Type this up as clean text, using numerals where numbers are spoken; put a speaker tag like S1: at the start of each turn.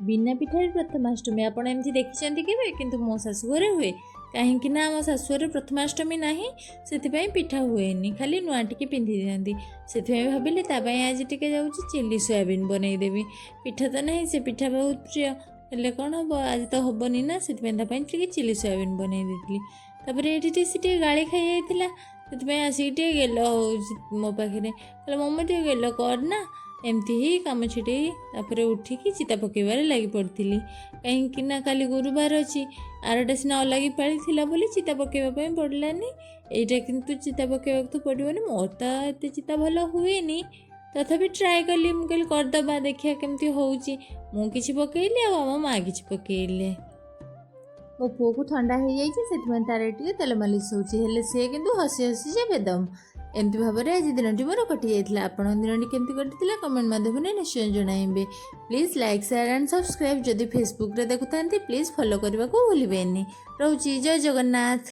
S1: ବିନା ପିଠାରେ ପ୍ରଥମାଷ୍ଟମୀ ଆପଣ ଏମିତି ଦେଖିଛନ୍ତି କେବେ? କିନ୍ତୁ ମୋ ଶାଶୁଘରେ ହୁଏ। କାହିଁକି ନା ଆମ ଶାଶୁଘରେ ପ୍ରଥମାଷ୍ଟମୀ ନାହିଁ, ସେଥିପାଇଁ ପିଠା ହୁଏନି, ଖାଲି ନୂଆ ଟିକେ ପିନ୍ଧି ଦିଅନ୍ତି। ସେଥିପାଇଁ ଭାବିଲି ତା ପାଇଁ ଆଜି ଟିକେ ଯାଉଛି ଚିଲି ସୋୟାବିନ୍ ବନେଇଦେବି। ପିଠା ତ ନାହିଁ, ସେ ପିଠା ବହୁତ ପ୍ରିୟ। ହେଲେ କ'ଣ ହେବ, ଆଜି ତ ହେବନି ନା, ସେଥିପାଇଁ ତା ପାଇଁ ଟିକେ ଚିଲି ସୋୟାବିନ୍ ବନେଇ ଦେଇଥିଲି। ତାପରେ ଏଇଠି ଟିକେ ସେ ଟିକେ ଗାଳି ଖାଇଯାଇଥିଲା, ସେଥିପାଇଁ ଆସିକି ଟିକେ ଗେଲ ହେଉଛି ମୋ ପାଖରେ। କହିଲା, ମମି, ଟିକେ ଗେଲ କର ନା। ଏମିତି ହିଁ କାମ ଛିଟେଇ ତାପରେ ଉଠିକି ଚିତା ପକାଇବାରେ ଲାଗି ପଡ଼ିଥିଲି, କାହିଁକି ନା କାଲି ଗୁରୁବାର ଅଛି। ଆରଟା ସିନା ଅଲାଗି ପାଳି ଥିଲା ବୋଲି ଚିତା ପକାଇବା ପାଇଁ ପଡ଼ିଲାନି, ଏଇଟା କିନ୍ତୁ ଚିତା ପକାଇବାକୁ ତ ପଡ଼ିବନି। ମୋର ତ ଏତେ ଚିତା ଭଲ ହୁଏନି, ତଥାପି ଟ୍ରାଏ କଲି। ମୁଁ କହିଲି କରିଦେବା, ଦେଖିବା କେମିତି ହେଉଛି। ମୁଁ କିଛି ପକେଇଲି ଆଉ ଆମ ମା କିଛି ପକେଇଲେ। ମୋ ପୁଅକୁ ଥଣ୍ଡା ହେଇଯାଇଛି, ସେଥିପାଇଁ ତାର ଟିକେ ତେଲ ମାଲିସ ହେଉଛି। ହେଲେ ସିଏ କିନ୍ତୁ ହସି ହସି ଯେ ବେଦମ। ଏମିତି ଭାବରେ ଆଜି ଦିନଟି ମୋର କଟିଯାଇଥିଲା। ଆପଣଙ୍କ ଦିନଟି କେମିତି କଟିଥିଲା, କମେଣ୍ଟ ମାଧ୍ୟମରେ ନିଶ୍ଚୟ ଜଣାଇବେ। Please like, share and subscribe. ଯଦି ଫେସବୁକ୍ରେ ଦେଖୁଥାନ୍ତି, ପ୍ଲିଜ୍ ଫଲୋ କରିବାକୁ ଭୁଲିବେନି। ରହୁଛି, ଜୟ ଜଗନ୍ନାଥ।